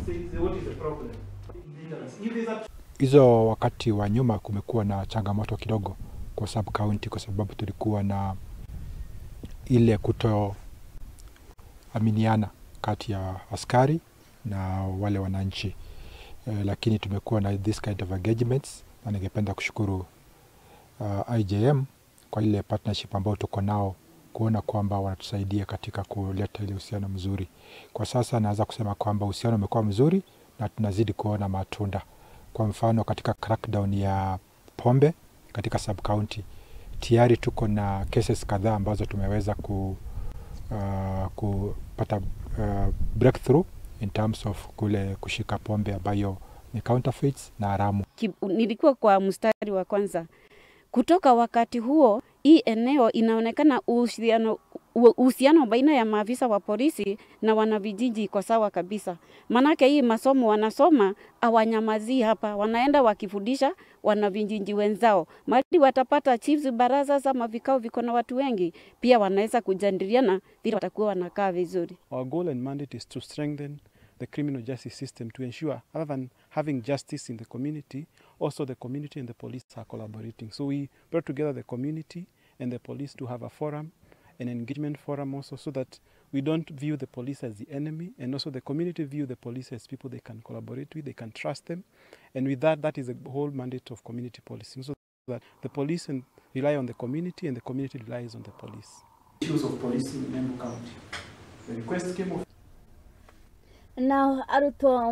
What is the problem? Hizo wakati wa nyuma kumekuwa na changamoto kidogo kwa sub county, kwa sababu tulikuwa na ile kutoaminiana kati ya askari na wale wananchi. Lakini tumekuwa na this kind of engagements, na ningependa kushukuru IJM kwa ile partnership ambayo tuko nao, kuona kwamba wanatusaidia katika kuleta ile uhusiano mzuri. Kwa sasa naweza kusema kwamba uhusiano umekuwa mzuri na tunazidi kuona matunda. Kwa mfano, katika crackdown ya pombe katika sub county, tayari tuko na cases kadhaa ambazo tumeweza kupata breakthrough in terms of kule kushika pombe ambayo ni counterfeits na haramu. Nilikuwa kwa mstari wa kwanza. Kutoka wakati huo, hii eneo inaonekana uhusiano baina ya maafisa wa polisi na wanavijiji iko sawa kabisa. Manake hii masomo wanasoma hawanyamazii hapa, wanaenda wakifundisha wanavijiji wenzao. Mahali watapata chiefs baraza ama vikao viko na watu wengi, pia wanaweza kujadiliana vile watakuwa wanakaa vizuri. Our goal and mandate is to strengthen the criminal justice system to ensure, other than having justice in the community, also the community and the police are collaborating. So we brought together the community and the police to have a forum, an engagement forum also, so that we don't view the police as the enemy, and also the community view the police as people they can collaborate with, they can trust them. And with that, that is the whole mandate of community policing, so that the police and rely on the community and the community relies on the police. Issues of policing in Embu County. The request came of Nao arutwo.